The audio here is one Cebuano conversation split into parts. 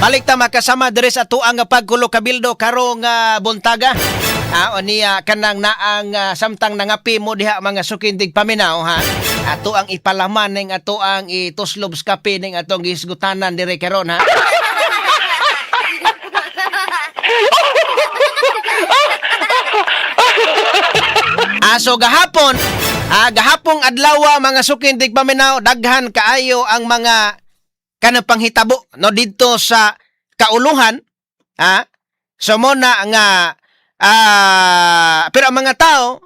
Balik ta makasama diri sa atuang nga pagkulo kabildo karong buntaga. Ah, o niya kanang naang samtang nangapi mo diha, mga suking tigpaminaw, ha. Ato ang ipalaman ning ato ang ituslob sa kape ning atong gisgutanan diri karon, ha. Ah, so gahapon, gahapong adlaw, mga suking tigpaminaw, daghan kaayo ang mga kanang panghitabo, no, didto sa kauluhan, ha. So mo na nga pero ang mga tao,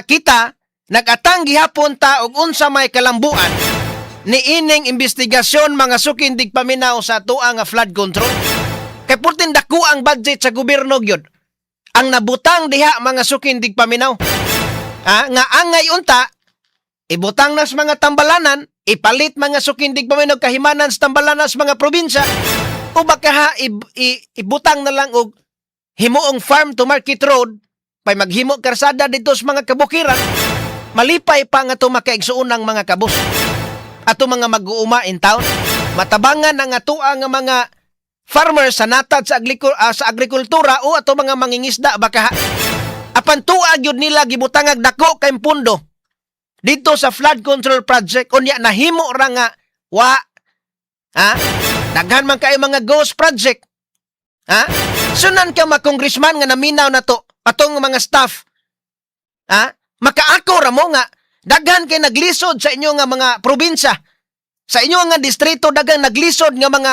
kita nagatang gihapon ta og unsa may kalambuan ni ining investigasyon, mga suking tigpaminaw, sa atoa nga flood control, kay purting dako ang budget sa gobyerno gyud ang nabutang diha, mga suking tigpaminaw, nga angay unta ibutang nas mga tambalanan, ipalit, mga suking tigpaminaw, kahimanan sa tambalanan sa mga probinsya, o baka ha, ibutang na lang og himuong farm to market road, pay maghimo karsada dito sa mga kabukiran, malipay pa nga to makaigsuonang mga kabus. Ato mga mag-uuma in town, matabangan ang atoa nga mga farmers sa natad sa agrikultura o ato mga mangingisda baka ha. Apan tuag gyud nila gibutangag dako kay pundo dito sa flood control project, unya nahimo ra nga wa, ha. Daghan man kayo mga ghost project, ha. Sunan ka mga congressman nga naminaw na to atong mga staff, ha, makaako ra mo nga daghan kay naglisod sa inyo nga mga probinsya, sa inyo nga distrito, daghan naglisod nga mga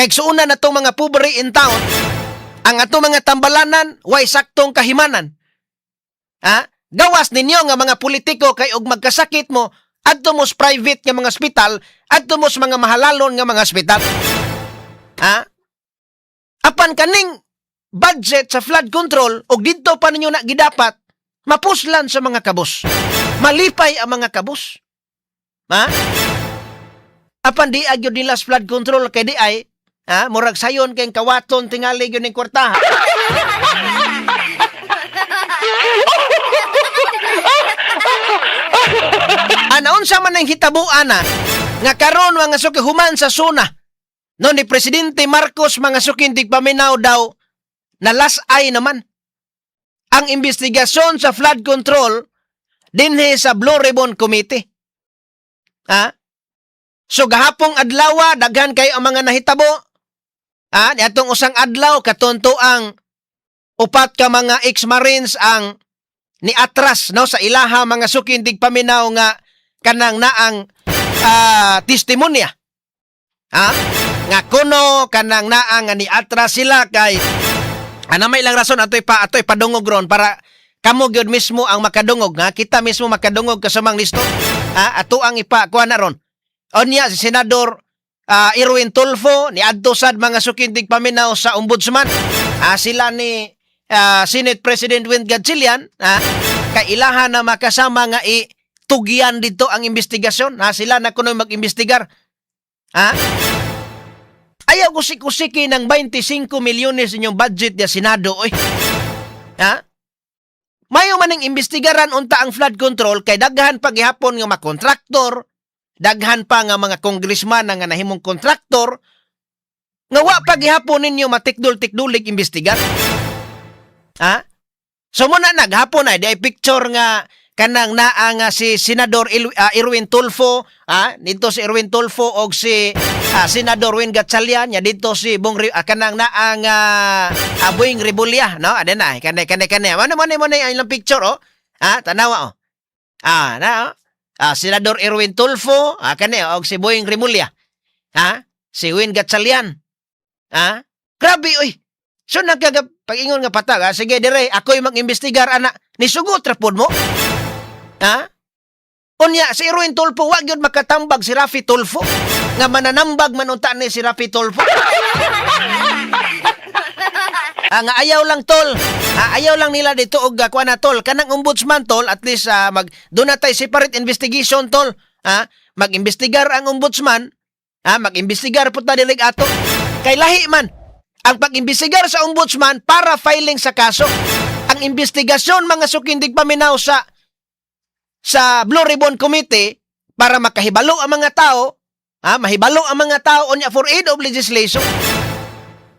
kaigsuonan na tong mga pobre in town. Ang ato mga tambalanan way saktong kahimanan, ha. Gawas ninyo nga mga politiko kay og magkasakit mo, adto mo sa private nga mga ospital, adto mo sa mga mahalalon nga mga ospital, ha. Apan kaning budget sa flood control og didto pa ninyo na gidapat mapuslan sa mga kabus, malipay ang mga kabus, ha. Apan di gyud nila sa flood control kay di ay, ha, murag sayon kay kawaton tingali gyud ning kwartaha. Ana, unsa man ang hitabuan na nga karon, mga suki, human sa SONA, no, ni Presidente Marcos, mga suki tigpaminaw, daw na las-ay naman ang investigasyon sa flood control dinhi sa Blue Ribbon Committee. Ha? So gahapong adlaw daghan kay ang mga nahitabo. Ha, niadtong usang adlaw katunto ang upat ka mga ex-marines ang ni atras, no, sa ilaha, mga suking tigpaminaw, nga kanang naang testimonya. Ha? Nga kuno kanang naa nga ni atras sila kay ana may ilang rason. Atoy padungog ron para kamo gyud mismo ang makadungog, nga kita mismo makadungog kasamang listo. Ha, ato ang ipa kuha na ron. Unya si Senador Erwin Tulfo ni adto sad, mga suking tigpaminaw, sa ombudsman. Sila ni Senate President Win Gatchalian, kay ilaha na makasama nga i tugyan dito ang investigasyon. Ha, sila na kuno mag-imbestigar. Ha? Ayaw kusik-kusiki ng 25 milyones inyong budget ya Senado, oy. Ha? Mayo man ning imbestigaran unta ang flood control kay daghan pa gihapon nga mga kontraktor, daghan pa nga mga congressman nga nahimong kontraktor nga wa pa gihapon ninyo matikdol-tikdulig imbestigar. Ha? So mo na naghapon ay di ay picture nga kanang naa nga si Senador Erwin Tulfo, dito si Erwin Tulfo og si Senador Win Gatchalian, ya dito si Bong kanang naa nga Boying Remulla, no, ade na kane kane kane mo mo mo ang ilang picture, oh. Tanawa, oh. Na, oh. Senador Erwin Tulfo, kani og si Boying Remulla. Ha? Si Win Gatchalian. Ha? Grabe oy. So nagkaga pag-ingon nga patag, ha? Sige dire, ako'y mag-imbestigar ana. Nisugot ra pod mo. Ha? Unya si Erwin Tulfo wa gyud makatambag si Raffy Tulfo. Nga mananambag man unta ni si Raffy Tulfo. Nga ayaw lang, tol. Ayaw lang nila dito og kuha na, tol. Kanang ombudsman, tol, at least mag doon na tay separate investigation, tol. Mag-imbestigar ang ombudsman. Mag-imbestigar pud ta diri ato. Kay lahi man ang pag-imbestigar sa ombudsman para filing sa kaso. Ang investigasyon, mga suking tigpaminaw, sa Blue Ribbon Committee para makahibalo ang mga tao, mahibalo ang mga tao unya for aid of legislation.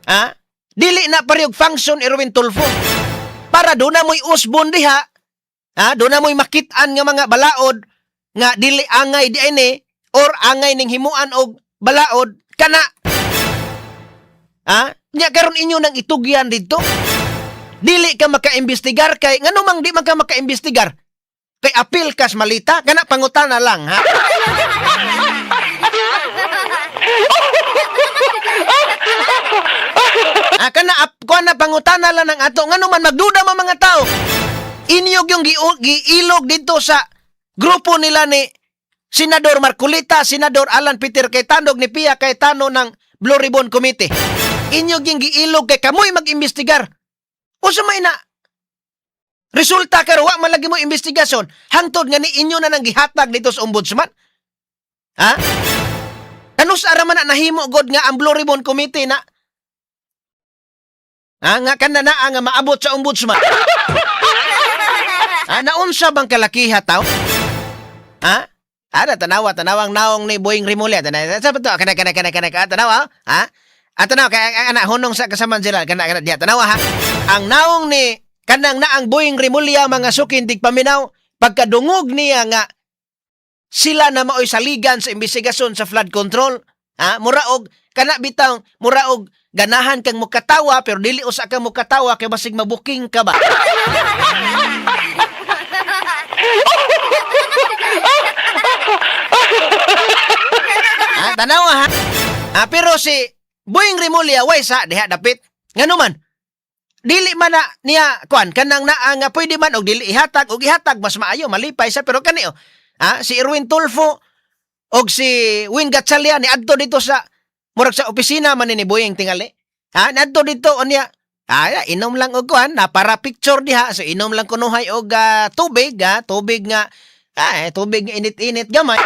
Ha? Dili na parehog function, Erwin Tulfo. Para duna mo'y usbon diha, ha? Duna mo'y makit-an nga mga balaod nga dili angay di ini or angay ning himuan og balaod kana. Ha? Nya karon inyo nang itugyan didto. Dili ka makaimbestigar kay ngano mang di man ka makaimbestigar? Kay apil kas malita kana, pangutana lang ha. Ah, kana ap kuan na, pangutana lang ang ato, ngano man magduda man mga tao. Inyog yung giilog dito sa grupo nila ni Senador Marcoleta, Senador Alan Peter Cayetano ni Pia Cayetano ng Blue Ribbon Committee. Inyog yung giilog kay kamoy mag-imbestigar. Usa may na resulta karon, wa man lagi mo investigasyon hangtod nga ni inyo na nang gihatag dito sa ombudsman. Ha? Kanus ara man na nahimo god nga ang Blue Ribbon Committee na, ha, nga kana na nga maabot sa ombudsman. Ha, naunsa bang kalakiha taw? Ha? Ana tanawa, tanawang naong ni Boying Remulla. Tanawa sa to, kana kana kana kana kana tanawa, ha? Ah, tanawa kay ana hunong sa kasaman sila, kana kana diya, tanawa ha. Ang naong ni kanang naang Boying Remulla, mga sukin tigpaminaw, pagkadungog niya nga sila na maoy saligan sa investigasyon sa flood control, ha? Mura og kana bitaw, mura og ganahan kang mukatawa pero dili usa ka mukatawa kay basig mabuking ka ba. Ha, tanawa ha. Ha, pero si Boying Remulla way sa diha dapit. Ngano man? Dili man na niya kuan kanang naa nga pwede man og dili ihatag og ihatag mas maayo, malipay sa, pero kani oh. Ha, si Erwin Tulfo og si Win Gatchalian ni adto dito sa murag sa opisina man ni Boying tingali. Ha, nadto dito unya. Ah, inom lang og kuan na para picture diha. So inom lang kunuhay og tubig, ha, tubig nga tubig nga init-init gamay.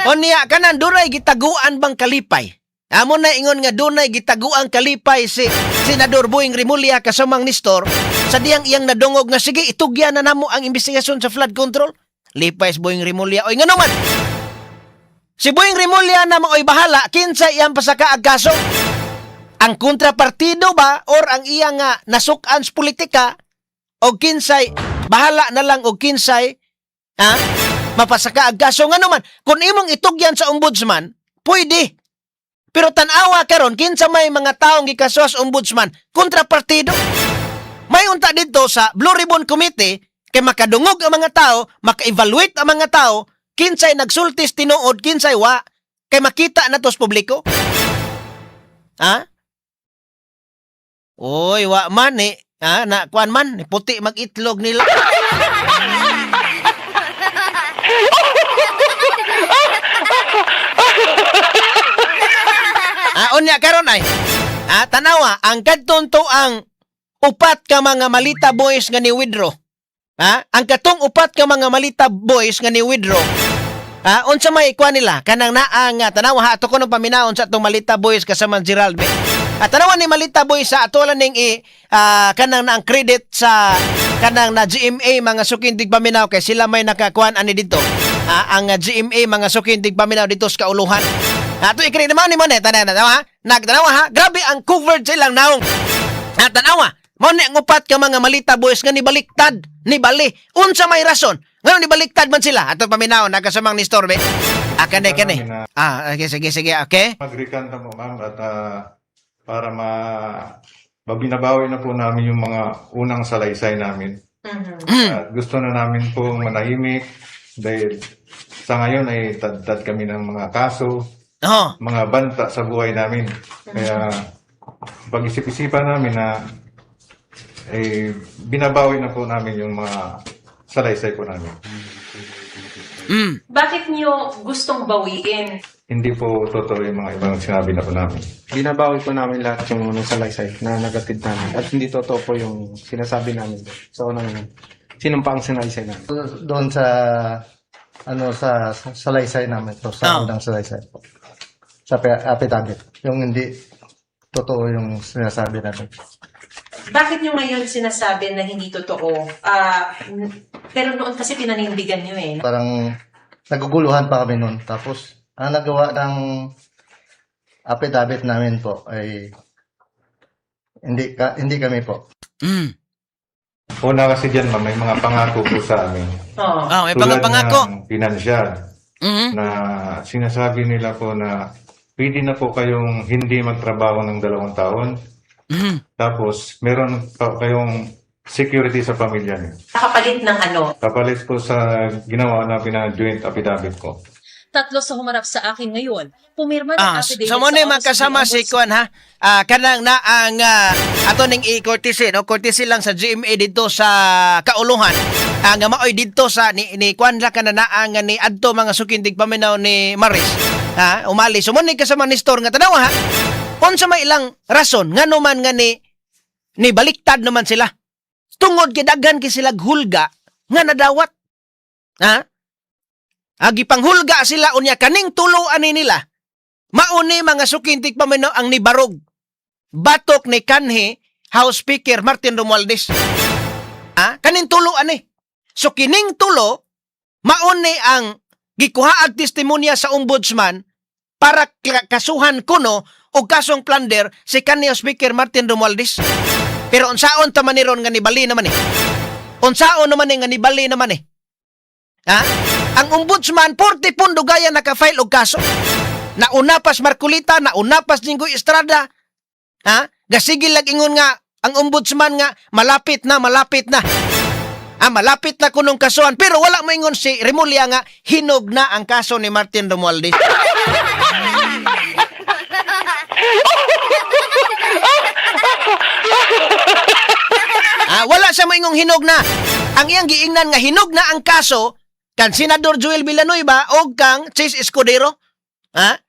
Unya kanan dunay gitaguan bang kalipay. Amo na ingon nga dunay gitaguang kalipay si Senador Boying Remulla kasamang Nestor sa diyang iyang nadungog nga sige, itugyan na namo ang investigasyon sa flood control. Lipay si Boying Remulla. Oy, ngano man? Si Boying Remulla na maoy bahala kinsa iyang pasaka ag kaso. Ang kontrapartido ba or ang iyang nga nasuk-an sa politika o kinsay bahala na lang og kinsay, ha, mapasaka ag kaso? Ngano man kung imong itugyan sa ombudsman, pwede, pero tan-awa karon kinsa may mga taong gikaso sa ombudsman, kontrapartido. May unta didto sa Blue Ribbon Committee kay makadungog ang mga tao, maka-evaluate ang mga tao kinsay nagsultis tinuod, kinsay wa, kay makita na to sa publiko, ha. Oy, wa man eh. Ha, na kuan man, ni puti mag-itlog nila. Ah, unya karon ay. Ah, tanawa, ang kadton to ang upat ka mga malita boys nga ni withdraw. Ha? Ang katong upat ka mga malita boys nga ni withdraw. Ha, unsa may kuan nila? Kanang naa nga tanawa ha, ato ko nung paminaon sa atong malita boys kasama Gerald be. At tanawa ni malita boys sa ato lang ning i kanang naang credit sa kanang na GMA, mga suking tigpaminaw, kay sila may nakakuan ani dito. Ah, ang GMA, mga suking tigpaminaw, dito sa kauluhan. Ato i-credit naman ni mo ne tanan ha. Nagtanawa ha, grabe ang covered sa ilang naong. At tanawa, mao ni ang upat ka mga malita boys nga nibaliktad, nibali. Unsa may rason? Ngano nibaliktad man sila? Ato paminaw nakasamang ni Storbe. Ah, kani kani. Ah, okay, sige sige, okay. Magrekanta po, ma'am, at para mabinabawi na po namin yung mga unang salaysay namin. At gusto na namin po manahimik dahil sa ngayon ay tadtad kami ng mga kaso, mga banta sa buhay namin. Kaya pag-isip-isipan namin na eh, binabawi na po namin yung mga salaysay po namin. Bakit niyo gustong bawiin? Hindi po totoo yung mga ibang sinabi na po namin. Binabawi po namin lahat yung unang salaysay na nagatid namin. At hindi totoo po yung sinasabi namin sa unang sinumpaang sinaysay namin. Doon sa ano sa salaysay namin to sa unang salaysay po. Sa affidavit. Yung hindi totoo yung sinasabi namin. Bakit niyo ngayon sinasabi na hindi totoo? Ah, pero noon kasi pinanindigan niyo eh. Parang naguguluhan pa kami noon. Tapos ang nagawa ng affidavit namin po ay hindi kami po. Una kasi dyan, ma'am, may mga pangako po sa amin. Oo. Ah, may Tulad pangako. ng pinansyal na sinasabi nila po na pwede na po kayong hindi magtrabaho ng 2 taon. Tapos, meron pa kayong security sa pamilya niyo. Nakapalit ng ano? Kapalit po sa ginawa na joint affidavit ko. Tatlo sa humarap sa akin ngayon, pumirma ng Ah, affidavit so mo ni sa Office of the magkasama si Ombudsman. Kuan ha. Kanang na ang ato ning i-courtesy, no, courtesy lang sa GMA dito sa Kauluhan. Nga maoy didto sa ni Kuan la kana naa nga ni adto, mga sukindig paminaw ni Maris. Ha, umali. So mo ni kasama ni store nga tanawa ha. Unsa may ilang rason ngano man nga ni baliktad naman sila? Tungod kay daghan kay sila hulga nga nadawat. Ha? Agi panghulga sila, unya kaning tulo ani nila. Mauni, mga sukintik paminaw, ang nibarog batok ni kanhi House Speaker Martin Romualdez. Ah, kaning tulo ani. So kining tulo mauni ang gikuha testimonya sa ombudsman para kasuhan kuno og kasong plunder si kanhi House Speaker Martin Romualdez. Pero unsaon ta man ni ron nga nibali naman eh? Unsaon naman eh nga nibali naman eh? Ha? Ang ombudsman 40 pondo gaya naka-file og kaso. Nauna pas Marcoleta, nauna pas Jinggoy Estrada. Ha? Gasige lag ingon nga ang ombudsman nga malapit na, malapit na. Ah, malapit na kunong kasuhan, pero wala mo ingon si Remulla nga hinog na ang kaso ni Martin Romualdez. Ah, wala sa moingong hinog na. Ang iyang giingnan nga hinog na ang kaso kan Senador Joel Villanueva o kang Chis Escudero. Ha?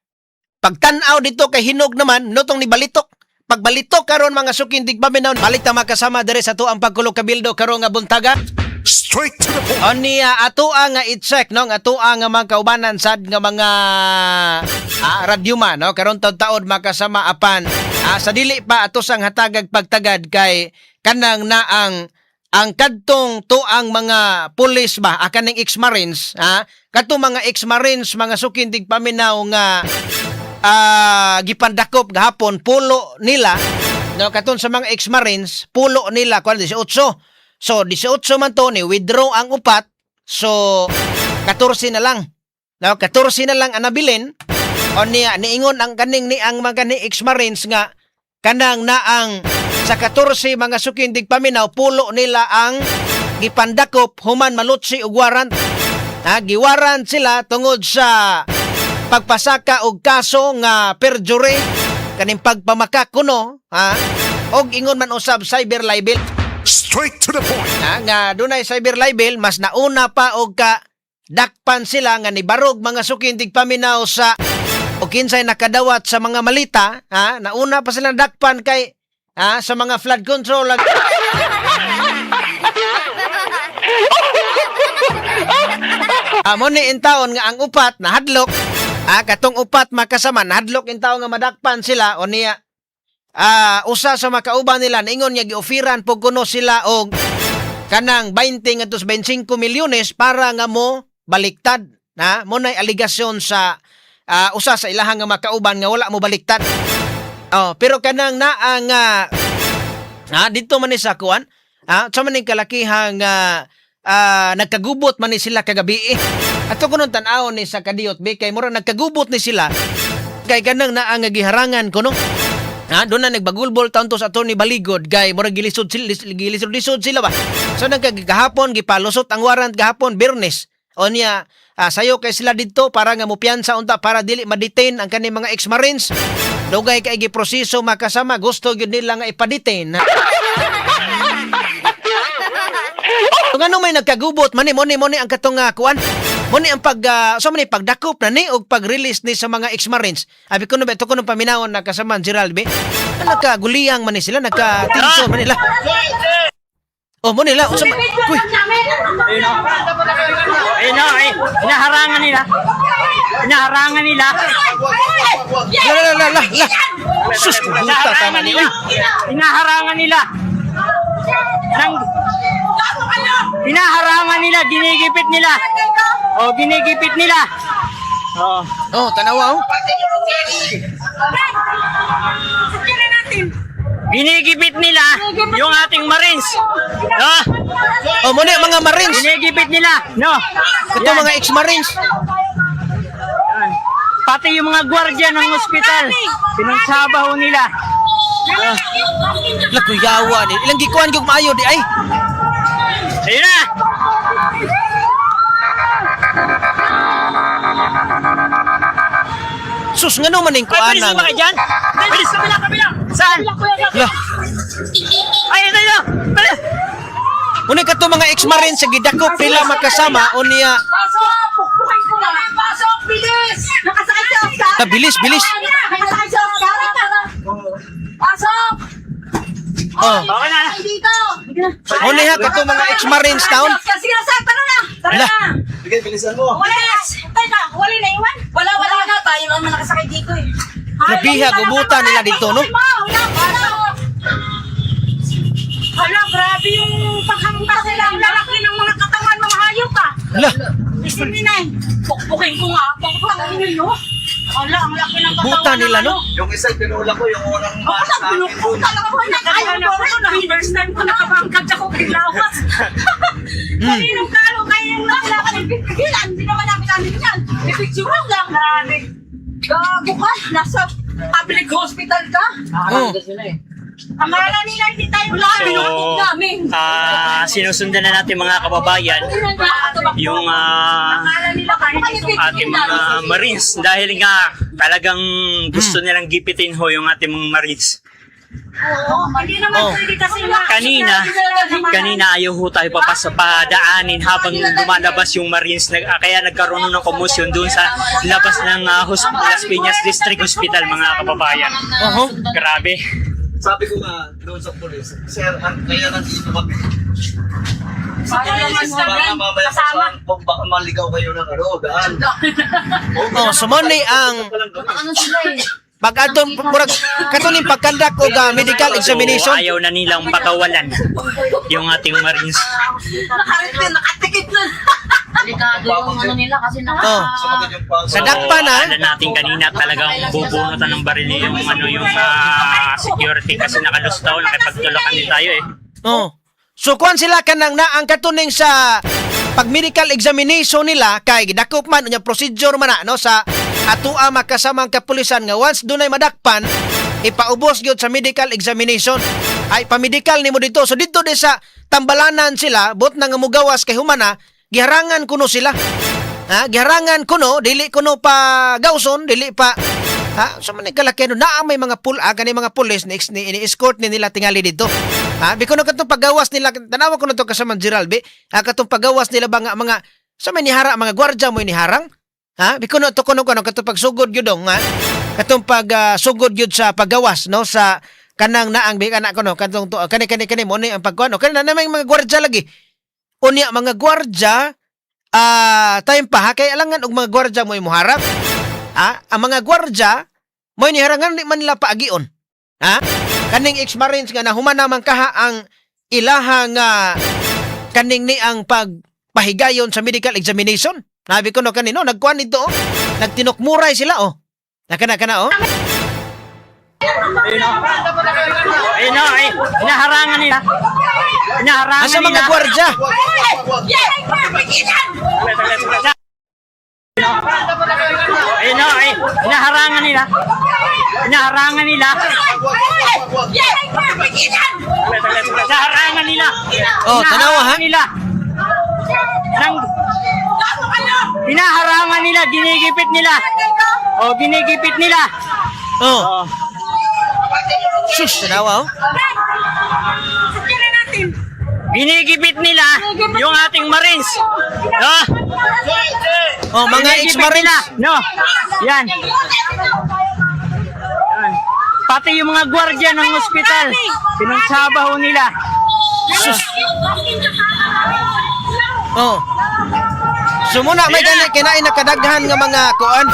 Pagtan-aw dito kay hinog naman notong ni Balitok. Pagbalitok karon, mga sukindig paminaw, balik ta makasama diri sa tuang pagkulog kabildo karon nga buntaga. Straight to the point. Onya ato nga i-check, no, nga ato nga mga kaubanan sad nga mga radyuma, no, karon taud-taod makasama apan sa dili pa ato sang hatagag pagtagad kay kanang naang ang kadtong tuang mga pulis ba, kaning ex-marines, ha, kadtong mga ex-marines, mga sukindig paminaw, nga gipandakop gahapon, pulo nila, no, katon sa mga ex-marines, pulo nila kuan 18. So 18 man to, ni withdraw ang upat, so 14 na lang, no, 14 na lang ang nabilin. O niya niingon ang kaning ni ang mga ni ex-marines nga kanang naang sa 14, mga sukindig paminaw, pulo nila ang gipandakop human malutsi og warrant. Ha, giwaran sila tungod sa pagpasaka og kaso nga perjury, kaning pagpamaka kuno, ha, og ingon man usab cyber libel. Straight to the point. Ha, nga dunay cyber libel, mas nauna pa og ka dakpan sila nga nibarog, mga sukindig paminaw, sa o kinsay nakadawat sa mga malita, ha, nauna pa sila dakpan kay ha, sa mga flood control. Amo ni intaon nga ang upat nahadlok. Katong upat makasama nahadlok intaon nga madakpan sila. O niya usa sa makauban nila niingon nga giofiran pug kuno sila og kanang 20 ngadto sa 25 milyones para nga mo baliktad. Ha, mo nay aligasyon sa usa sa ilahang nga makauban nga wala mo baliktad. Oh, pero kanang naa nga dito man ni sa kuan, sa man ni kalakihang nagkagubot man ni sila kagabi eh. Ato kunon tan-awon ni sa kadiyot be kay mura nagkagubot ni sila kay kanang naa nga giharangan kuno. Ha, doon na nagbagulbol taon to sa attorney Baligod kay mura gilisod sila, gilisod-lisod sila ba. So nagkagahapon gipalusot ang warrant gahapon Biyernes. O niya sayo kay sila didto para nga mopiyansa unta para dili ma-detain ang kaning mga ex-marines. Dugay kay giproseso, makasama, gusto gyud nila nga ipa-detain. Kung ano may nagkagubot man ni mo ni ang katong kuan. Mo ni ang pag so man ni pagdakop na ni og pag-release ni sa mga ex-marines. Abi ko no ba ito ko nung paminawon na kasama Gerald be. Nagkaguliyang man ni sila, nagkatinso man nila. Oh, mo nila unsa man? Kuy, Ayun na, eh. Hinaharangan nila. Hinaharangan nila. La la la la la. Sus, kubuta tama Hinaharangan ni. nila. Uy. Hinaharangan nila. Nang, hinaharangan nila, ginigipit nila. Oh, ginigipit nila. Oh. Oh, tanawa oh. Ginigipit nila yung ating Marines. No? Oh, muna yung mga Marines. Ginigipit nila. No? Ito Yan. mga ex-Marines. Pati yung mga gwardiya ng ospital. Pinagsaba ho nila. Lakuyawa ni. Ilang gikuan gyud maayo di ay. Ayun na! Sus, ngano man ning Ay, bilis kuan mo ba kayo dyan? Bilis! Kabila, kabila! Saan? Lah, Ay, ito, ito! Bilis! muna kato mga ex-Marines sa gidakop nila makasama unya. Pasok! Pukpukin ko na! Pasok! Bilis! Nakasakay si Oscar! Ta bilis, bilis. Nakasakay si Oscar! Pasok! Oh. Okay na. Ay, dito! Muna ha kato mga ex-Marines town. Oscar, sige na, sir! Tara na! Tara Lah. na! Sige, bilisan mo! Bilis! Teka, wala na iwan? Wala, wala na. Tayo naman nakasakay dito eh. Grabiha, gubutan nila dito, no? Hala, grabe yung paghampas nila. Ang lalaki ng mga katawan, mga hayop ah. Lah, Isipin. Pukpukin ko nga. Pukpukin ninyo. Hala, ang laki ng katawan. buta nila no. Yung isa, pinula ko, yung unang Ako sa na, akin. pinukpukan ako. Ayaw ko na. First time ko nakabangkag ako kay Lawas. Kaninong kalo kayo yung nakilala ng pipigilan. Hindi naman namin namin yan. Pipicturan lang. Grabe. Gago ka. Nasa public hospital ka. Oh. Akala nila hindi tayo wala. So, Pinukpuk namin. Sinusundan na natin, mga kababayan, yung Akala nila kahit ating mga Marines dahil nga talagang gusto nilang gipitin ho yung ating mga Marines. Hindi naman Oh. pwede kasi nga. Kanina, kanina ayaw ho tayo papadaanin habang lumalabas yung Marines. Kaya nagkaroon ng commotion doon sa labas ng Las Piñas District Hospital, mga kababayan. Oho. Grabe. Sabi ko nga doon sa pulis, "Sir, kaya nandito kami. Baka mamaya Kasama. kung baka maligaw kayo ng ano, daan." Oh, so mo ni ang Ano sila eh. pag atong murag katuning pagkandak og medical examination. So, ayaw na nilang pakawalan yung ating Marines. Nakatikit, nakatikit na. Delikado yung ano nila kasi naka... Oh. Sumakit yung paa ko. Sa dakpa na. Akala natin kanina talagang bubunutan ng baril yung ano yung security kasi nakalustaw, nakipagtulakan din tayo eh. Oh. So kuan sila kanang na ang katuning sa pag medical examination nila kay gidakop man unya procedure man na no sa atua makasamang kapulisan nga once dunay madakpan, ipaubos gyud sa medical examination, ay pamedical nimo dito. So dito di sa tambalanan sila, bot na nga mugawas kay humana, giharangan kuno sila, ha, giharangan kuno, dili kuno pa gawson, dili pa, ha. So man kalaki no naa may mga pul kani mga pulis ni, ni, ni-escort ni nila tingali dito, ha. Biko no katong pagawas nila, tanawa ko na to kasama Gerald be, ha, katong pagawas nila ba nga mga sa may nihara mga gwardiya mo niharang, ha. Biko no to kuno kuno katong pagsugod gyud dong, ha, katong pagsugod gyud sa pagawas no sa kanang naang bi kana kuno katong to, kani kani kani mo ni ang pagkuan no kani na may mga gwardiya lagi unya mga gwardiya, time pa ha, kay alangan og mga gwardiya mo imuharap, ha. Ang mga gwardiya mo niharangan, di man nila paagion, ha, kaning ex-marines nga nahuman naman kaha ang ilaha nga kaning ni ang pagpahigayon sa medical examination. Nabi ko no kanino nagkuan nito, oh. Nagtinukmuray sila, oh. Nakana kana, oh. Ayun na, ay, hinaharangan nila. Hinaharangan Asa mga nila. gwardiya? Ayun na, ay, hinaharangan nila. Hinaharangan nila. Hinaharangan nila. Oh, tanawa ha. Hinaharangan nila. Nang, hinaharangan nila, ginigipit nila. Oh, ginigipit nila. Oh. Oh. Sus, tanawa, oh. Ginigipit nila yung ating Marines. No? Oh, mga Ginigipit ex-marines. nila. No. Yan. Yan. Pati yung mga gwardiya ng ospital, pinagsaba ho nila. Sus. Oh. So muna may gani kinain na kadaghan nga mga kuan.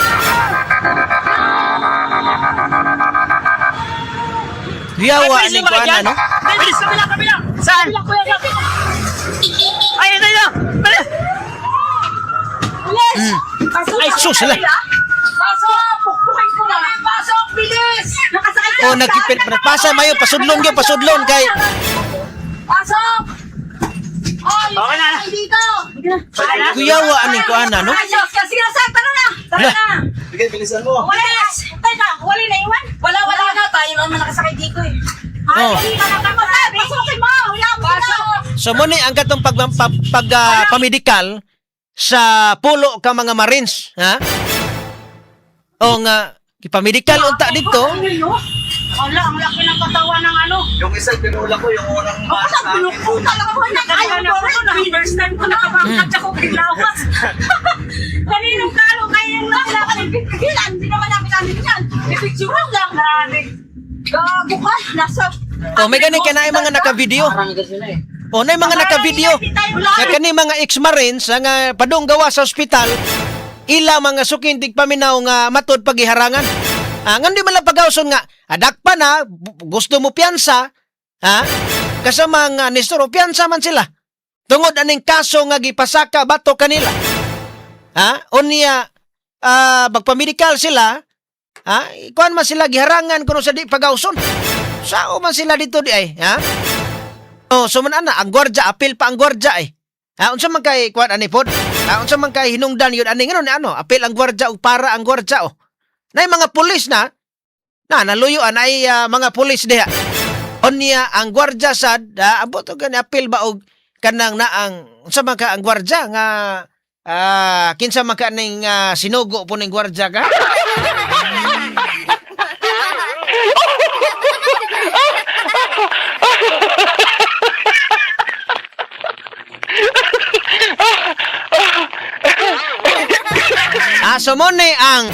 Yawa Ay, ni bilis mo ba kuan dyan? ano? Bilis, kabila, kabila. Saan? Ay, ito, ito. Bilis. Ay, sus, hala. Pasok! Pukpukin ko na! Pasok! Bilis! O nagkipil pasa mayo pasudlon gyud, pasudlon kay Pasok! Oh, Okay na. Dito! kuyawa aning kuana, no? Ayos! Sige na, sir! Tara na! Tara Lah. na! Sige, bilisan mo. Wala na! Teka, wala na iwan? Wala, wala na. Tayo naman nakasakay dito eh. Ay, Oh. hindi ka na Pasukin mo! Wala mo sila! So mo ni ang katong pag, pag, pag pamedikal sa pulo ka mga Marines, ha? O nga gipamedikal unta dito. Wala, ang laki ng katawan ng ano. Yung isa, pinula ko, yung unang Ako sa sa akin. ko talaga ko na first time ko nakabangkad ako kay Lawas. Kaninong kalo kayo yung nakilakan? Hindi naman namin namin yan. Pipicturean lang. Grabe. Gago ka. Nasa... O may gani kay naay mga naka-video. O nay mga naka-video. Nga kani mga ex-Marines nga padung gawa sa ospital, ila mga sukintig paminaw nga matud pagiharangan. Ah, ngan di man lang pagawson nga adakpa na gusto mo piyansa, ha? Kasama nga Nestor, o piyansa man sila. Tungod aning kaso nga gipasaka bato kanila. Ha? Unya magpamedikal sila, ha? Kuan man sila giharangan kuno sa di pagawson. Sao man sila dito di ay, ha? Oh, so man ana ang gwardiya apil pa ang gwardiya ay. Ha, unsa man kay kuan ani pod? Ha, unsa man kay hinungdan yun ani ngano ni ano? Apil ang gwardiya ug para ang gwardiya oh. Nay mga pulis na na naluyuan ay mga pulis diha. Unya ang gwardiya sad abot og gani apil ba og kanang naang unsa man ka ang gwardiya nga kinsa man ka ning sinugo po ning gwardiya ka? So mo ni ang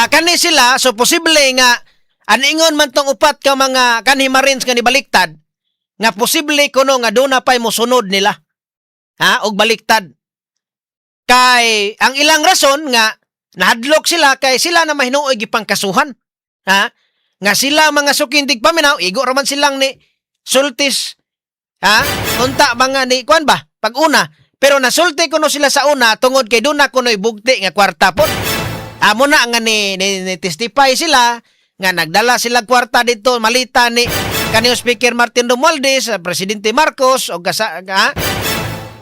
kani sila, so posible nga aningon man tong upat ka mga kanhi Marines nga nibaliktad nga posible kuno nga doon na pa'y mosunod nila. Ha, og baliktad. Kay ang ilang rason nga nahadlok sila kay sila na mahinuoy gipangkasuhan. Ha? Nga sila mga sukindig paminaw, igo ra man silang ni sultis. Ha? Unta mga ni kuan ba? Pag una, pero nasulti kuno sila sa una tungod kay doon na kuno'y bugti nga kwarta po. Amo na nga ni testify sila nga nagdala sila kwarta dito malita ni kaniyong Speaker Martin Romualdez, Presidente Marcos og kasa ha?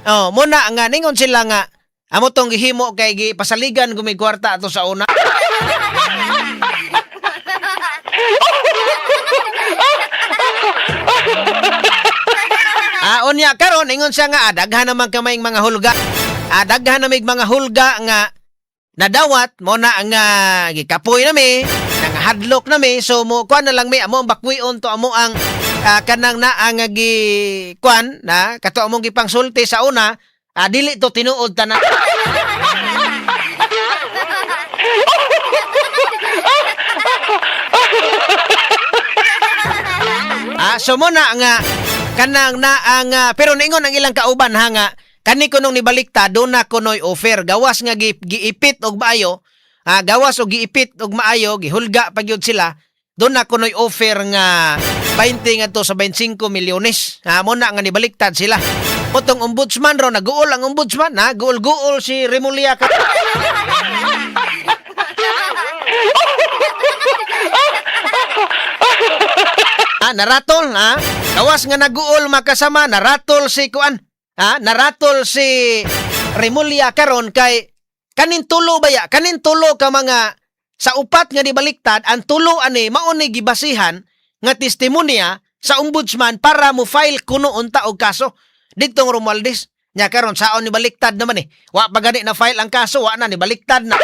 Oh, muna nga ningon sila nga amo tong gihimo kay gipasaligan gumi kwarta ato sa una. Unya karon ingon siya nga daghan naman kamayng mga hulga. Daghan namig mga hulga nga nadawat mo na nga gikapoy nami, nangahadlok nami, so mo kuan na lang mi amo ang bakwion to amo ang kanang naa nga gi kuan na kato among gipangsulti sa una, dili to tinuod tanan. So mo na nga kanang naa nga pero niingon ang ilang kauban ha nga kani kunong nibalikta do na kunoy offer gawas nga giipit og maayo, gawas og giipit og maayo gihulga pa gyud sila do na kunoy offer nga 20 ngadto sa 25 milyones. Mo na nga nibaliktad sila. Potong ombudsman ro naguol ang ombudsman ha, guol-guol si Remulla ka. Naratol ha. Gawas nga naguol makasama, naratol si kuan. Ha, naratol si Remulla karon kay kanin tulo baya, kanin tulo ka mga sa upat nga nibaliktad, ang tulo ani mao ni gibasihan nga testimonya sa ombudsman para mo file kuno unta og kaso didtong Romualdez. Nya karon saon ni baliktad naman eh. Wa pa gani na file ang kaso, wa na ni baliktad na.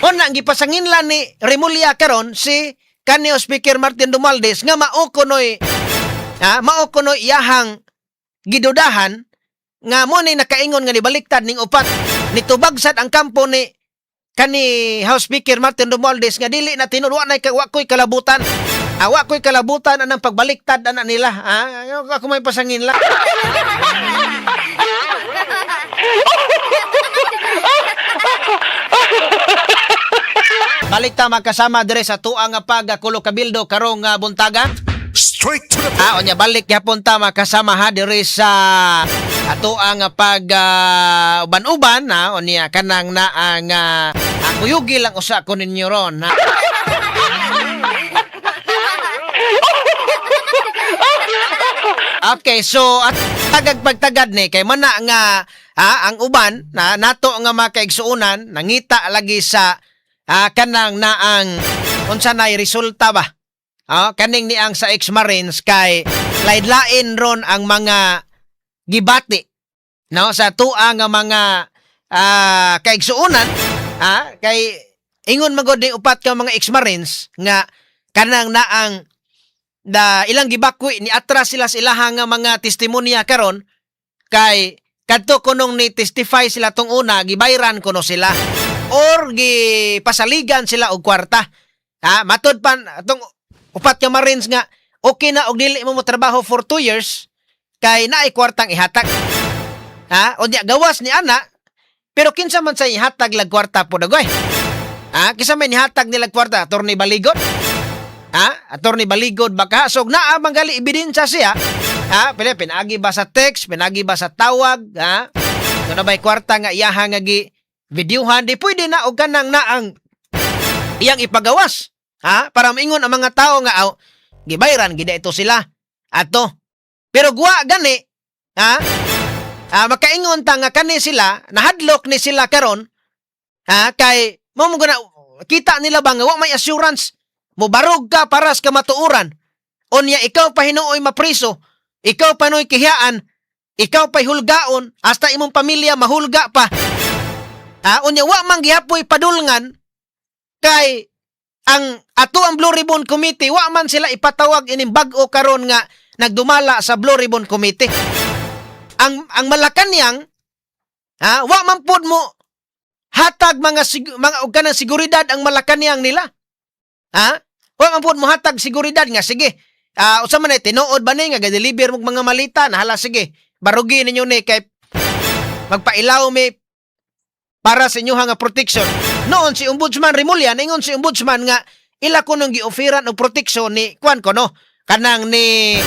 Una, ang gipasanginlan ni Remulla karon si kanyo Speaker Martin Romualdez nga mao kunoy mao kunoy iyahang gidudahan nga mo ni nakaingon nga nibaliktad ning upat nitubag sad ang kampo ni kani House Speaker Martin Romualdez nga dili na tinuod, wa nay wa koy kalabutan. Wa koy kalabutan anang pagbaliktad ana nila. Ako may pasangin lang. Balik ta magkasama dire sa tuang nga pagkulo kabildo karong buntaga. Straight to the point. Unya balik gyapon ta makasama ha diri sa ato ang pag uban-uban ha unya kanang naa nga kuyugi lang usa ko ninyo ron ha. Okay, so at tagag pagtagad ni kay mana nga ang uban na nato nga mga kaigsuonan nangita lagi sa kanang naang unsa nay resulta ba? Kaning niang sa ex-Marines kay lain-lain ron ang mga gibati, no, sa tua nga mga kaigsuonan, kay ingon magod ni upat ka mga ex-Marines nga kanang naang na ilang gibakwi ni atras sila sa ilahang nga mga testimonya karon kay kadto kunong ni testify sila tong una, gibayran kuno sila or gipasaligan sila og kwarta. Matud pa atong upat ka Marines nga okay na og dili mo trabaho for 2 years kay naay kwartang ihatag. Unya gawas ni ana, pero kinsa man sa ihatag lag kwarta po dagoy? Kinsa may nihatag nila kwarta? Attorney Baligod? Attorney Baligod baka so naa manggali ebidensya siya. Pila pinagi ba sa text, pinagi ba sa tawag, ha? Kung na ba'y kwarta nga iyaha nga gi videohan, di pwede na og kanang naang iyang ipagawas. Ha? Para maingon ang mga tao nga aw, gibayran gid ito sila. Ato. Pero guwa gani, ha? Makaingon ta nga kani sila, nahadlok ni sila karon, ha? Kay mo mo na kita nila ba nga wa may assurance, mobarog ka para sa kamatuoran. Unya ikaw pa hinuoy mapriso, ikaw pa noy kihiyaan, ikaw pa hulgaon, hasta imong pamilya mahulga pa. Unya wa man gihapoy padulngan kay ang ato ang Blue Ribbon Committee, wa man sila ipatawag ining bag-o karon nga nagdumala sa Blue Ribbon Committee. Ang Malacanang, wa man pod mo hatag mga og kanang seguridad ang Malacanang nila. Ha? Wa man pod mo hatag seguridad nga sige. Usa man ay tinuod ba ni nga ga-deliver mo mga malita na hala, sige. Barugi ninyo ni kay magpailaw mi para sa inyo nga protection. Noon si Ombudsman Remulla, ningon si Ombudsman nga ila ko nung gi-offeran og protection ni kuan ko no kanang ni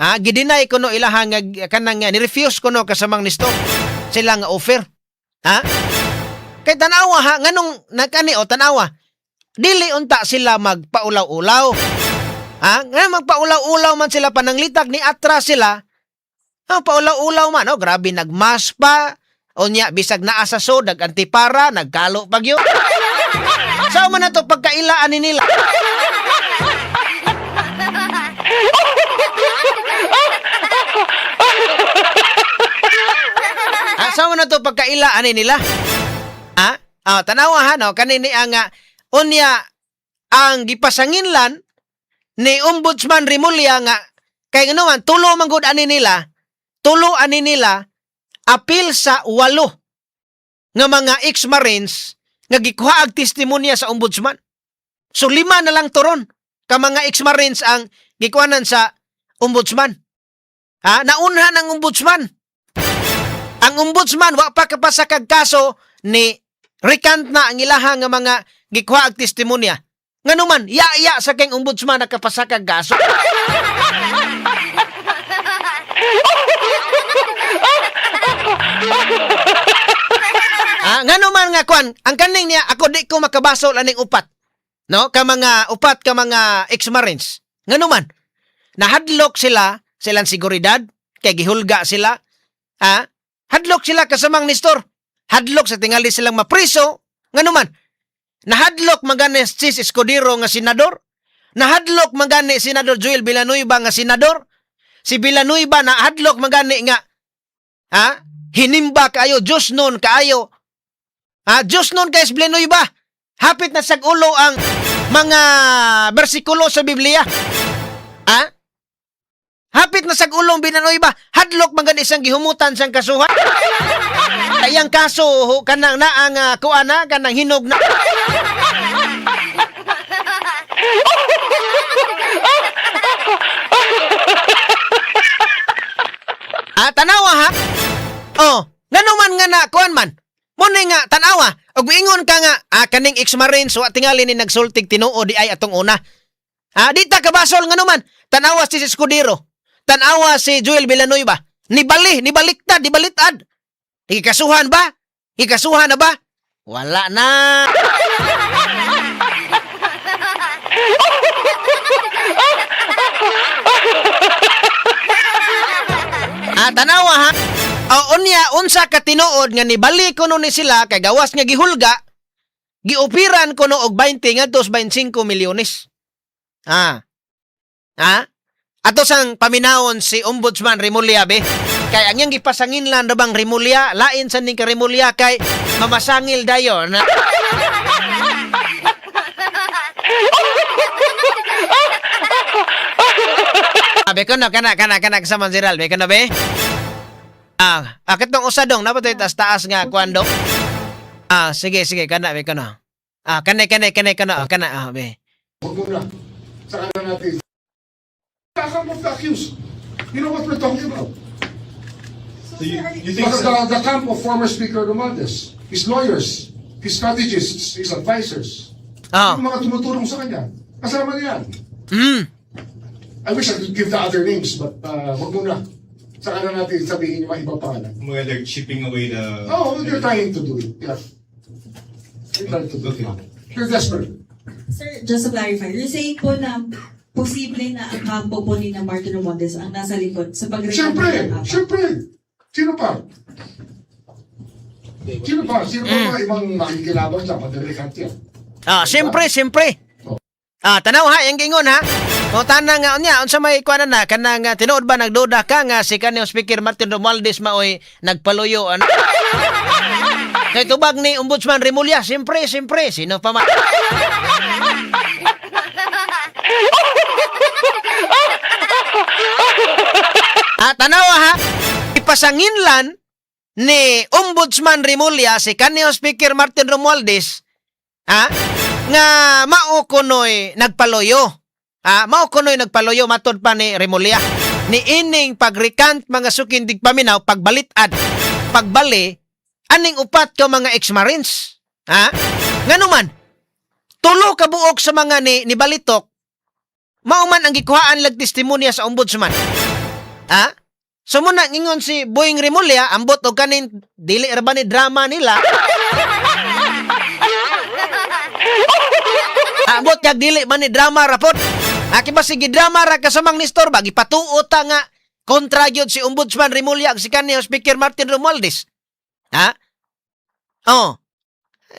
gideny ko no ilaha nga kanang nga ni-refuse ko no kasamang ni stop sila nga offer. Ha? Kay tanawa ha, nganong nagkani o tanawa. Dili unta sila magpaulaw-ulaw. Ha? Nga magpaulaw-ulaw man sila pananglitag ni atras sila. Paulaw-ulaw man, oh, grabe nagmas pa. Unya bisag naa sa so, nag-antipara, nagkalo pag yun. Sao man na to pagkailaan ni nila? Sao man na to pagkailaan ni nila? Tanawa ha, no? Kanini ang unya ang gipasanginlan ni Ombudsman Remulla nga kay ngano man tulo man gud ani nila, tulo ani nila apil sa walo nga mga ex-Marines nga gikuha og testimonya sa ombudsman. So lima na lang toron ka mga ex-Marines ang gikuhanan sa ombudsman. Ha? Naunhan ang ombudsman. Ang ombudsman wa pa kapasakag kaso ni recant na ang ilaha nga mga gikuha og testimonya. Ngano man, ya-ya sa kang ombudsman nakapasakag kaso. Ngano man nga kwan, ang kaning niya ako di ko makabasol aning upat. No? Ka mga upat ka mga ex-Marines. Ngano man, nahadlok sila silang seguridad kay gihulga sila. Ha? Hadlok sila kasamang Nestor. Hadlok sa tingali silang mapriso. Ngano man, nahadlok magani si Escudero nga senador. Nahadlok magani Senador Joel Villanueva nga senador. Si Villanueva nahadlok magani nga, ha? Hinimba kaayo, Diyos nun kaayo. Ha? Diyos nun kay Villanueva. Hapit na sag ulo ang mga bersikulo sa Biblia. Ha? Hapit na sag ulong Villanueva. Hadlok man gani isang gihumutan sang kasuhan. Iyang kaso kanang naang kuan na kanang hinog na. Tanawa ha. Oh, ngano man nga na kuan man. Muna nga tanawa, og miingon ka nga kaning ex-Marines wa tingali ni nagsultig tinuod di ay atong una. Di ta kabasol, ngano man. Tanawa si Escudero. Tanawa si Joel Villanueva. Nibali, nibaliktad, nibalitad. Ikasuhan ba? Ikasuhan na ba? Wala na. Tanawa ha. O unya, unsa ka tinuod nga nibalik kuno ni sila kay gawas nga gihulga, giupiran kuno og 20 ngadto sa 25 milyones. Ah. Ha? Ato sang paminawon si Ombudsman Remulla be. Kay ang iyang gipasanginlan ra bang Remulla, lain sa ning ka Remulla kay mamasangil dayon. Ah, be kono kana kana kana sa Manziral, be kono be. Ah, akit tong usa dong, dapat taas taas nga kuan dong. Ah, sige sige kana be kono. Ah, kane kane kane kono, ah, kana ah be. Huwag muna. Saka na natin. Camp of the accused. You know what we're talking about? So you think The camp of former Speaker Romualdez, his lawyers, his strategists, his advisors, yung mga tumutulong sa kanya. Kasama niya yan. I wish I could give the other names, but wag muna. Saka na natin sabihin yung mga ibang pangalan. Mga they're chipping away the... Oh, they're trying to do it. Yeah. They're trying to do it. They're desperate. Sir, just to clarify, you're saying po na posible na ang kampo po ni na Martin Romualdez ang nasa likod sa pag Siyempre, siyempre. Sino pa? Sino pa? Sino pa mga ibang makikinabang sa pag-recant yan? Ah, siyempre, siyempre. Ah, tanaw ha, yang gingon ha. O tanan nga unya unsa may kuan na kanang tinuod ba nagduda ka nga si kaniyang Speaker Martin Romualdez maoy nagpaluyo ano? Kay tubag ni Ombudsman Remulla, siyempre, siyempre, sino pa ma? Ah, tanawa ha. Ipasanginlan ni Ombudsman Remulla si kaniyang Speaker Martin Romualdez, ha, nga mao kunoy nagpaluyo. Ha, mao kunoy nagpaluyo matod pa ni Remulla. Ni ining pagrecant, mga suking tigpaminaw, pagbalitad, pagbali aning upat ka mga ex-marines. Ha? Ngano man tulo ka buok sa mga ni balitok mao man ang gikuhaan lag testimonya sa ombudsman. Ha? So muna ingon si Boying Remulla, ambot og kanin dili ra ba ni drama nila. Ambot kag dili man ni drama rapod. Aki ba sige drama ra kasamang Nestor ba gipatuo ta nga kontra gyud si Ombudsman Remulla ug si kaniyang Speaker Martin Romualdez. Ha? Oh.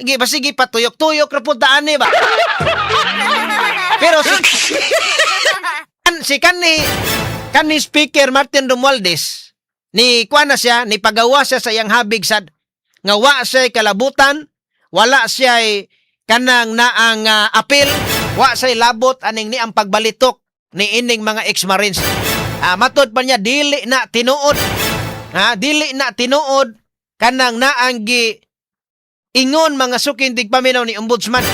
Gi ba sige patuyok-tuyok ra pud ta ani ba. Pero si kani Speaker Martin Romualdez ni kuan na siya, ni pagawa siya sa iyang habig sad nga wa siya kalabutan, wala siya kanang naang apil, wa siya labot aning ni ang pagbalitok ni ining mga ex-marines. Ah, matod pa niya dili na tinuod. Ha, dili na tinuod kanang naang gi ingon, mga suking tigpaminaw, ni ombudsman.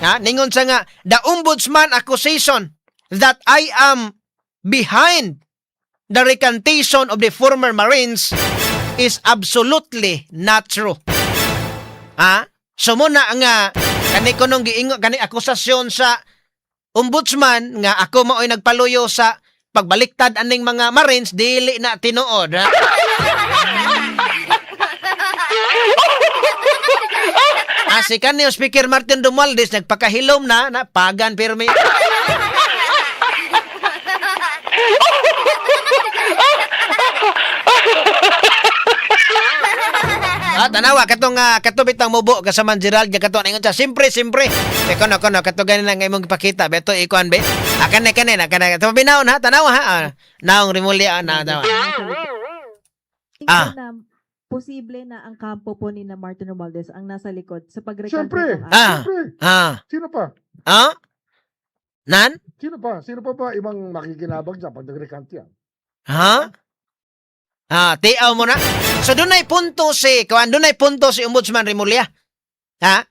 Ha, ningon sa nga the ombudsman accusation that I am behind the recantation of the former Marines is absolutely not true. Ha? So muna nga kani kunong giingon kani akusasyon sa ombudsman nga ako mao'y nagpaluyo sa pagbaliktad aning mga Marines, dili na tinuod. Ha? Ah, si kanyo Speaker Martin Romualdez nagpakahilom na na pagan pirmi. Ah, tanawa katong kato bitang mubo kasaman Gerald nga kato ingon siya, siyempre, siyempre. Be kono kono kato ganin lang imong ipakita beto ikuan be. Ah, kane kane na kane. Kato binawon ha, tanawa ha. Ah, naong Remulla ah, na tanawa. Ah. Na posible na ang kampo po ni na Martin Romualdez ang nasa likod sa pag-recant Siyempre, ng siyempre. Ah. Sino pa? Ah? Nan? Sino pa? Sino pa ba ibang makikinabang dyan pag nag-recant yan? Ha? Ah, tiaw mo na. So dunay punto si, kuan dunay punto si Ombudsman Remulla. Ha?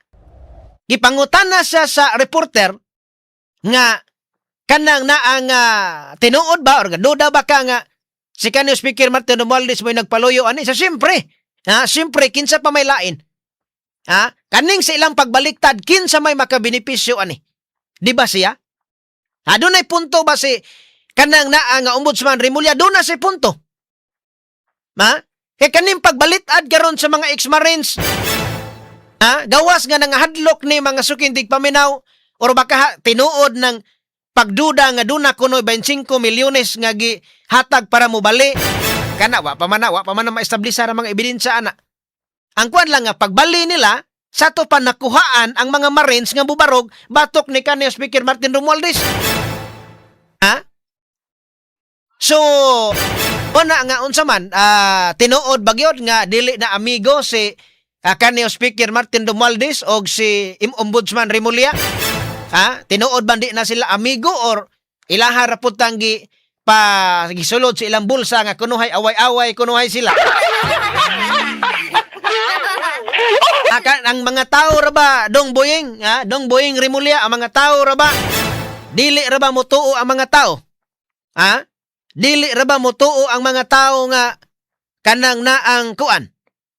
Gipangutan na siya sa reporter nga kanang naang tinuod ba or duda ba ka nga si kanyo Speaker Martin Romualdez mo'y nagpaluyo ani sa siyempre. Ha, siyempre kinsa pa may lain. Ha? Kaning sa ilang pagbaliktad kinsa may makabenepisyo ani? Di ba siya? Ha, dunay punto ba si kanang naa nga Ombudsman Remulla, doon na si punto. Ma? Kay kaning pagbalitad karon sa mga ex-marines. Ha? Gawas nga nangahadlok ni mga suking tigpaminaw or baka tinuod ng pagduda nga duna kuno 25 milyones nga gihatag para mobali. Kana wa pa man na ma-establish ang mga ebidensya ana. Ang kuan lang nga pagbali nila sa to pa nakuhaan ang mga Marines nga bubarog batok ni kanhi Speaker Martin Romualdez. Ha? So, una nga unsa man tinuod ba gyud nga dili na amigo si kanhi Speaker Martin Romualdez og si Ombudsman Remulla? Ha? Tinuod ba di na sila amigo or ilaha ra pud tang gi pa gisulod sa ilang bulsa nga kunuhay away-away kunuhay sila? Ang mga tao ra ba, Dong Boying, ha? Dong Boying Remulla, ang mga tao ra ba, dili ra ba motuo ang mga tao? Ha? Dili ra ba motuo ang mga tao nga kanang naang kuan?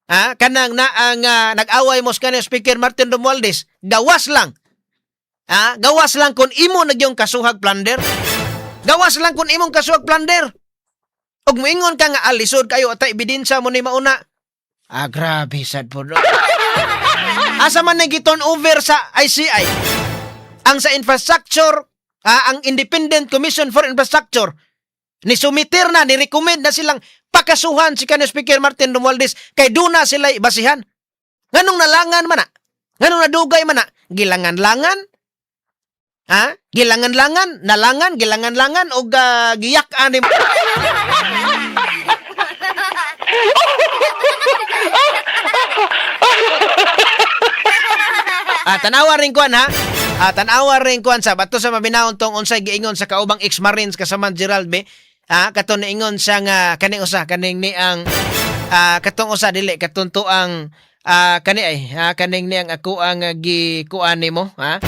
Ha? Kanang naang nag-away mo sa kanang Speaker Martin Romualdez, gawas lang. Ha? Gawas lang kung imo na gyung kasuhag plunder. Gawas lang kung imong kasuhag plunder. Ug moingon ka nga alisod kayo at ebidensya mo ni mauna. Ah, grabe sad po, no? Asa man na gi-turn over sa ICI? Ang sa infrastructure, ang Independent Commission for Infrastructure, ni sumiter na, ni recommend na silang pakasuhan si kanhi Speaker Martin Romualdez kay duna sila basihan. Nganong nalangan man na? Nganong nadugay man na? Gilangan-langan? Ha? Gilangan-langan, nalangan, gilangan-langan og giyak-an ni. Ah, tanawa rin kuan ha. Ah, tanawa rin kuan sa bato sa mabinahon tong unsay giingon sa kaubang ex-Marines kasama Gerald B. Ah, kato niingon siya nga kaning usa kaning ni ang katong usa dili katong tuang kani ay ha, kaning ni ang ako ang gikuan nimo ha.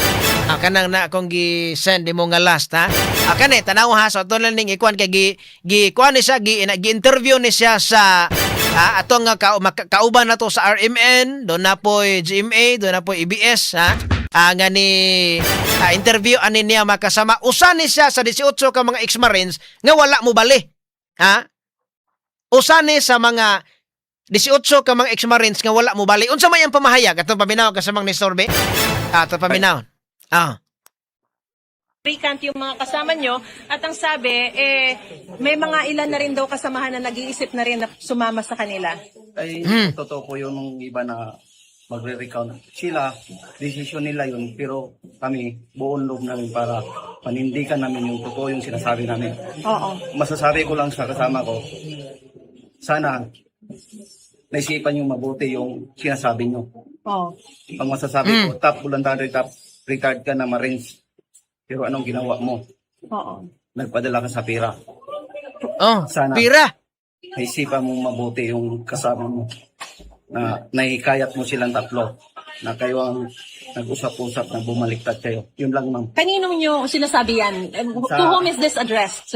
Ah, kanang na akong gi-send nimo nga last ha. Ah, kani tanaw ha, so ato lang ning ikuan kay gi gi kuan ni siya gi, gi-interview ni siya sa ato nga kauban na to sa RMN, doon na po'y GMA, doon na po'y ABS ha. Nga ni interview ani niya makasama usa ni siya sa 18 ka mga ex-Marines nga wala mo bali. Ha? Usa ni sa mga 18 ka mga ex-Marines nga wala mo bali. Unsa may ang pamahayag atong paminaw kasamang ni Sorbe? Ah, atong paminaw. Ah. Recant yung mga kasama nyo at ang sabi, eh, may mga ilan na rin daw kasamahan na nag-iisip na rin na sumama sa kanila. Ay, totoo po yung iba na magre-recount. Sila, decision nila yun, pero kami, buong loob namin para panindigan namin yung totoo yung sinasabi namin. Masasabi ko lang sa kasama ko, sana naisipan yung mabuti yung sinasabi nyo. Ang masasabi ko, top voluntary, top retired ka na Marines. Pero anong ginawa mo? Nagpadala ka sa pera. Oh, Sana. pira. Naisipan mong mabuti yung kasama mo na nahikayat mo silang tatlo na kayo ang nag-usap-usap na bumaliktad kayo. Yun lang, ma'am. Kanino nyo sinasabi yan? To whom is this addressed?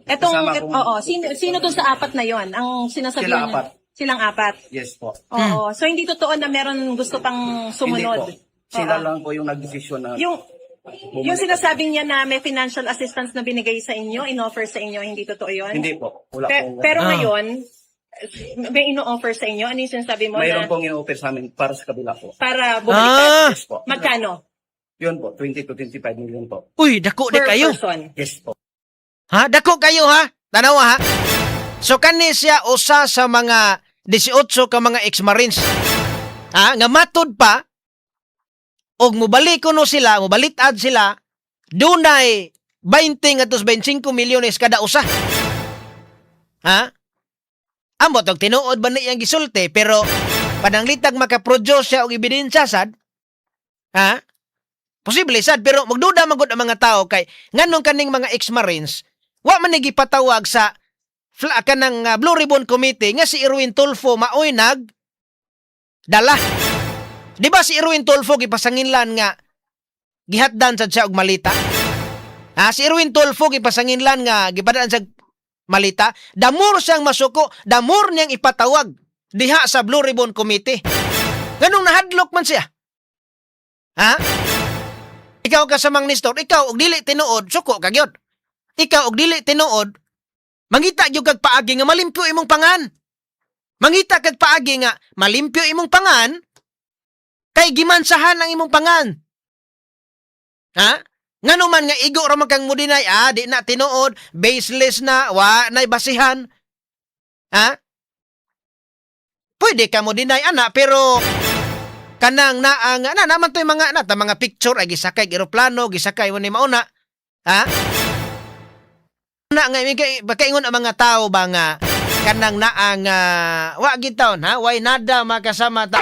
Etong, Kasama kong- oo, sino dun sa apat na yon ang sinasabi Sila niyo? apat. Silang apat. Yes po. Oo. So hindi totoo na meron gusto pang sumunod. Hindi po. Sila Oo. lang po yung nagdesisyon na Yung bumaliktad. yung sinasabi niya na may financial assistance na binigay sa inyo, inoffer sa inyo, hindi totoo yun? Hindi po. Wala pong. Pero ngayon, may ino-offer sa inyo? Ano yung sinasabi mo Mayroon na pong in-offer sa amin para sa kabila po. para bumaliktad? Yes po. Magkano? Yun po, 20 to 25 million po. Uy, dako di Per kayo. person. Yes po. Ha? Dako kayo ha? Tanawa ha? So kani siya usa sa mga 18 ka mga ex-Marines. Ha? Nga matud pa og mobalik kuno sila, mobalitad sila, dunay 20 ngadto sa 25 milyones kada usa. Ha? Ambot og tinuod ba ni iyang gisulti pero pananglitag makaproduce siya og ebidensya sad. Ha? Posible sad pero magduda man gud ang mga tao kay nganong kaning mga ex-Marines wa man ni gipatawag sa kanang Blue Ribbon Committee nga si Erwin Tulfo maoy nag dala. Di ba si Erwin Tulfo gipasanginlan nga gihatdan sad siya og malita? Ha, si Erwin Tulfo gipasanginlan nga gipadaan sa malita, damor siyang masuko, damor niyang ipatawag diha sa Blue Ribbon Committee. Nganong nahadlok man siya? Ha? Ikaw kasamang Nestor, ikaw og dili tinuod, suko ka gyud. Ikaw og dili tinuod, mangita gyud kag paagi nga malimpyo imong pangan. Mangita kag paagi nga malimpyo imong pangan kay gimansahan ang imong pangan. Ha? Ngano man nga igo ra man kang mo-deny, di na tinuod, baseless na, wa nay basihan. Ha? Pwede ka mo deny ana, pero kanang naang na naman to yung mga na ta mga picture ay gisakay eroplano, gisakay wala mauna. Ha? Na nga baka ingon ang mga tao ba nga kanang naang wa gitaon, ha, way nada makasama ta.